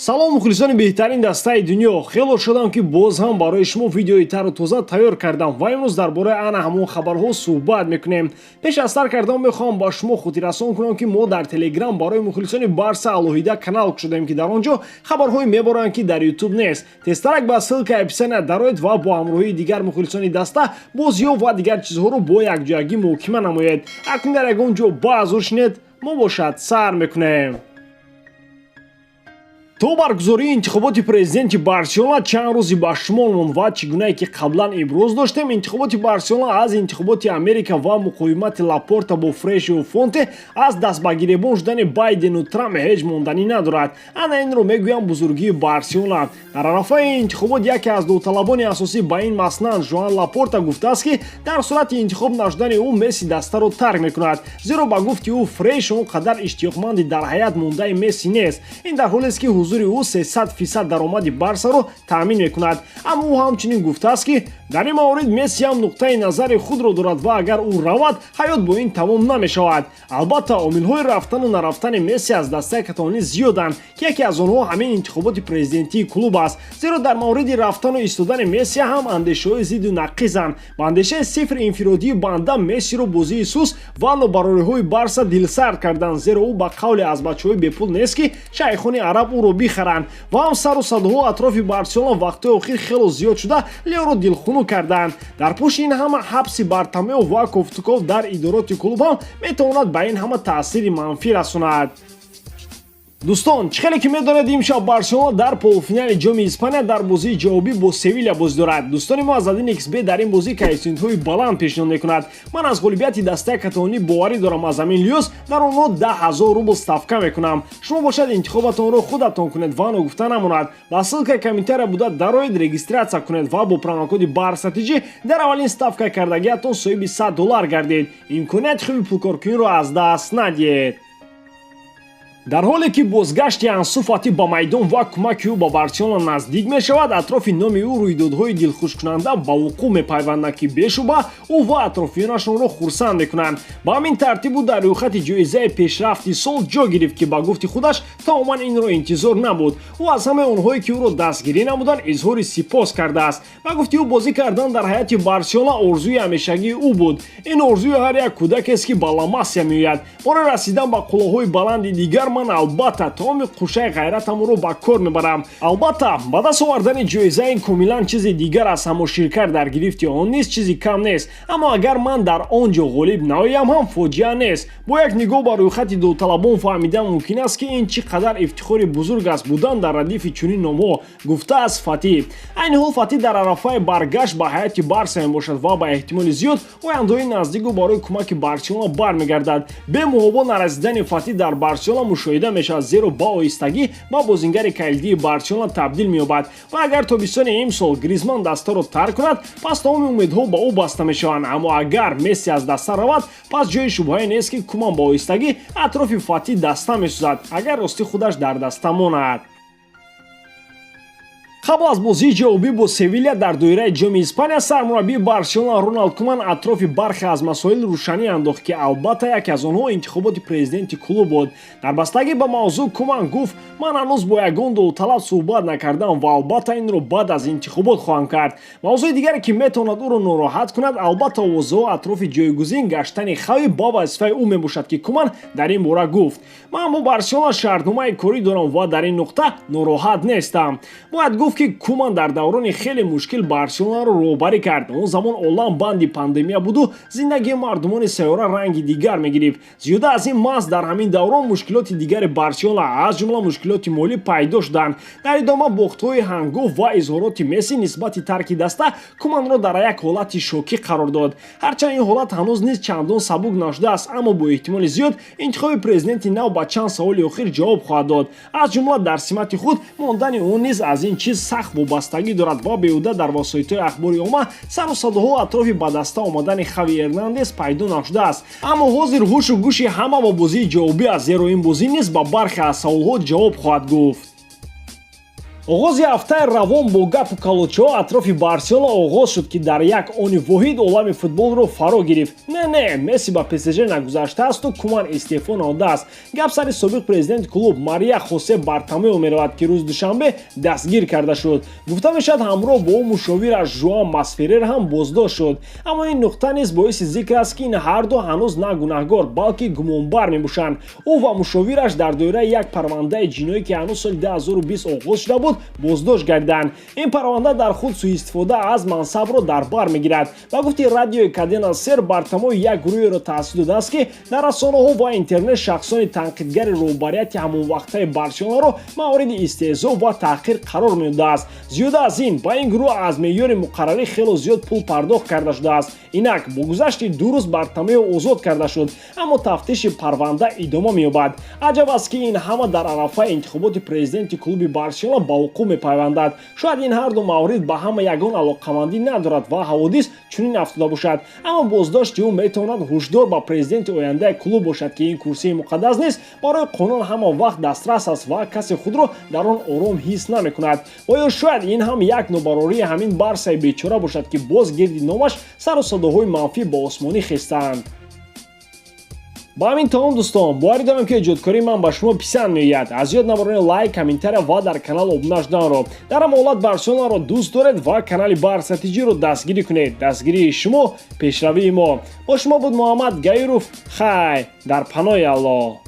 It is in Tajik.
Салом, мухлисони беҳтарин дастаи дунё! Хело шудам, ки боз ҳам барои шумо видеои тару тоза тайёр кардам ва имрӯз дар бораи ана ҳамон хабарҳо суҳбат мекунем. Пеш аз сар кардан мехоҳам ба шумо хотиррасон кунам, ки мо дар Телеграм барои мухлисони Барса алоҳида канал кушодаем, ки дар он ҷо хабарҳое меборанд, ки дар Ютуб нест. Тезтарак ба ссылка описания дароед ва бо ҳамроҳии дигар мухлисони даста бозиҳо ва дигар чизҳоро бо якҷоягӣ муҳокима намоед. Акнун дар ягон ҷо баъзур шинед, мо бошад сар мекунем. То баргузории интихоботи президенти Барселона чанд рӯзи ба шумор монд ва чӣ гунае ки қаблан иброз доштем, интихоботи Барселона аз интихоботи Америка ва муқовимати Лапорта бо Фрешио Фонте аз дастбагиребон шудани Байдену Трамп ҳеҷ монданӣ надорад. Ана инро мегӯям бузургии Барселона. Дар арафаи интихобот яке аз довталабони асосӣ ба ин маснанд, Жоан Лапорта, гуфтааст, ки дар сурати интихоб нашудани ӯ Месси дастаро тарк мекунад, зеро ба гуфти ӯ Фреш он қадар иштиёқманди дар ҳайат мондаи Месси нест. Ин дар ҳолест, ки ҳузури ӯ 300% даромади Барсаро таъмин мекунад. Аммо ӯ ҳамчунин гуфтааст, ки дар ин маврид Месси ҳам нуқтаи назари худро дорад ва агар ӯ равад, ҳаёт бо ин тамом намешавад. Албатта, омилҳои рафтану нарафтани Месси аз дастаи каталонӣ зиёданд, ки яке аз онҳо ҳамин интихоботи президентии клуб аст, зеро дар мавриди рафтану истодани Месси ҳам андешаҳои зидду нақизанд. Ба андешаи сифри инфиродии банда, Мессиро бозии сус ва нобарориҳои Барса дилсард карданд, зеро ӯ ба қавле аз бачаҳои бепул нест, ки шайхони араб ӯро бихаранд. Ва ҳам сару садоҳо атрофи Барселона вақтҳои охир хело зиёд шуда, Леоро дилхунук карданд. Дар пушти ин ҳама ҳабси Бартомео ва кофтуков дар идороти клуб ҳам метавонад ба ин ҳама таъсири манфӣ расонад. Дӯстон, чӣ хеле ки медонед, имшаб Барселона дар полуфинали Ҷоми Испания дар бозии ҷавобӣ бо Севиля бозӣ дорад. Дӯстони мо аз 1xBet дар ин бозӣ коэффисиентҳои баланд пешниҳод мекунад. Ман аз ғолибияти дастаи каталонӣ боварӣ дорам, аз ҳамин лиҳоз дар онҳо 10 000 рубл ставка мекунам. Шумо бошад, интихобатонро худатон кунед ва ногуфта намонад, ба ссылкаи комментария буда дароед, регистрация кунед ва бо промокоди БАРСАТИҷи дар аввалин ставка кардагиатон соҳиби 100 доллар гардед. Имконияти хуби пулкоркуниро аз даст надиҳед. Дар ҳоле ки бозгашти Ансу Фати ба майдон ва кӯмаки ӯ ба Барселона наздик мешавад, атрофи номи ӯ рӯйдодҳои дилхушкунанда ба вуқӯъ мепайванданд, ки бешубҳа ӯ ва атрофиёнашонро хурсанд мекунанд. Ба ҳамин тартиб ӯ дар рӯйхати ҷоизаи пешрафти сол ҷо гирифт, ки ба гуфти худаш тамоман инро интизор набуд. Ӯ аз ҳамаи онҳое, ки ӯро дастгирӣ намуданд, изҳори сипос кардааст. Ба гуфти ӯ, бозӣ кардан дар ҳайати Барселона орзуи ҳамешагии ӯ буд. Ин орзуи ҳар як кӯдакест, ки ба Ла Масия меояд. Барои расидан ба қуллаҳои баланди дигар ман албатта тамоми қушаи ғайратамро ба кор мебарам. Албатта, ба даст овардани ҷоиза ин комилан чизи дигар аст, аммо ширкат дар гирифти он низ чизи кам нест. Аммо агар ман дар он ҷо ғолиб наоям ҳам, фоҷиа нест. Бо як нигоҳ ба рӯйхати довталабон фаҳмидан мумкин аст, ки ин чӣ қадар ифтихори бузург аст будан дар радифи чунин номҳо, гуфтааст Фатӣ. Айни ҳол Фатӣ дар арафаи баргашт ба ҳайати Барса мебошад ва ба эҳтимоли зиёд ояндаҳои наздику барои кӯмаки Барселона бармегардад. Бемуҳобо нарасидани Фатӣ дар Барселона мушоҳида мешавад, зеро ба оҳистагӣ ба бозингари калидии Барселона табдил меёбад ва агар тобистони имсол Гризман дастаро тарк кунад, пас тамоми умедҳо ба ӯ баста мешаванд. Аммо агар Месси аз даста равад, пас ҷои шубҳае нест, ки Куман ба оҳистагӣ атрофи Фатӣ даста месозад, агар ростӣ худаш дар даста монад. Қабл аз бозии ҷавобӣ бо Севиля дар доираи Ҷоми Испания сармураббии Барселона Роналд Куман атрофи бархе аз масоил рӯшанӣ андохт, ки албатта яке аз онҳо интихоботи президенти клуб буд. Дар бастагӣ ба мавзӯъ Куман гуфт: «Ман ҳанӯз бо ягон довталаб суҳбат накардам ва албатта инро баъд аз интихобот хоҳам кард». Мавзӯи дигаре, ки метавонад ӯро нороҳат кунад, албатта овозаҳо атрофи ҷойгузин гаштани Хави ба вазифаи ӯ мебошад, ки Куман дар ин бора гуфт: «Ман бо Барселона шартномаи корӣ дорам ва дар ин нуқта нороҳат нестам». Бояд гуфт, ки Куман дар даврони хеле мушкил Барселонаро роҳбарӣ кард. Он замон олам банди пандемия буду зиндагии мардумони сайёра ранги дигар мегирифт. Зиёда аз ин, маҳз дар ҳамин даврон мушкилоти дигари Барселона, аз ҷумла мушкилоти молӣ, пайдо шуданд. Дар идома бохтҳои ҳангофт ва изҳороти Месси нисбати тарки даста Куманро дар як ҳолати шокӣ қарор дод. Ҳарчанд ин ҳолат ҳанӯз низ чандон сабук нашудааст, аммо бо эҳтимоли зиёд интихоби президенти нав ба чанд саволи охир ҷавоб хоҳад дод. Аз ҷумла дар симати худ мондани ӯ низ аз ин чиз сахт вобастагӣ дорад ва беҳуда дар воситаҳои ахбори омма сару садоҳо атрофи ба даста омадани Хави Эрнандес пайдо нашудааст. Аммо ҳозир ҳушу гӯши ҳама ба бозии ҷавобӣ аст, зеро ин бозӣ низ ба бархе аз саволҳо ҷавоб хоҳад гуфт. Оғози ҳафтаи равон бо гапу калочаҳо атрофи Барселона оғоз шуд, ки дар як они воҳид олами футболро фаро гирифт. Не, не, Месси ба ПСЖ нагузаштаасту Куман истеъфо надодааст. Гап сари собиқ президенти клуб Мария Хосе Бартомео меравад, ки рӯзи душанбе дастгир карда шуд. Гуфта мешавад, ҳамроҳ бо ӯ мушовираш Жуан Масферер ҳам боздошт шуд. Аммо ин нуқта низ боиси зикр аст, ки ин ҳарду ҳанӯз на гунаҳгор, балки гумонбар мебошанд. Ӯ ва мушовираш дар доираи як парвандаи ҷиноӣ, ки ҳанӯз соли 2020 оғоз шуда буд, боздошт гардиданд. Ин парванда дар худ сӯистифода аз мансабро дар бар мегирад. Ба гуфти радиои Кадена Сер, Бартомео як гурӯҳеро таъсис додааст, ки дар расонаҳо ва интернет шахсони танқидгари роҳбарияти ҳамонвақтаи Барселонаро мавриди истеҳзо ва таҳқир қарор медодааст. Зиёда аз ин, ба ин гурӯҳ аз меъёри муқаррарӣ хело зиёд пул пардохт карда шудааст. Инак, бо гузашти 2 рӯз Бартомео озод карда шуд, аммо тафтиши парванда идома меёбад. Аҷаб аст, ки ин ҳама дар арафаи интихоботи президенти клуби Барселона ба вуқӯъ мепайвандад. Шояд ин ҳарду маврид ба ҳама ягон алоқамандӣ надорад ва ҳаводис чунин афтода бошад, аммо боздошти ӯ метавонад ҳушдор ба президенти ояндаи клуб бошад, ки ин курсии муқаддас нест, барои қонун ҳама вақт дастрас аст ва касе худро дар он ором ҳис намекунад. Оё шояд ин ҳам як нобарории ҳамин Барсаи бечора бошад, ки боз гирди номаш сару садоҳои манфӣ ба осмонӣ хестаанд? Ба ҳамин тамом, дӯстон. Боварӣ дорам, ки эҷодкории ман ба шумо писанд меояд. Аз ёд набаронед лайк, комментария ва дар канал обуна шуданро. Дар ҳама ҳолат Барселонаро дӯст доред ва канали Барса ТЖ-ро дастгирӣ кунед. Дастгирии шумо пешравии мо. Бо шумо буд Муҳаммад Гаиров. Хай, дар паноҳи Аллоҳ.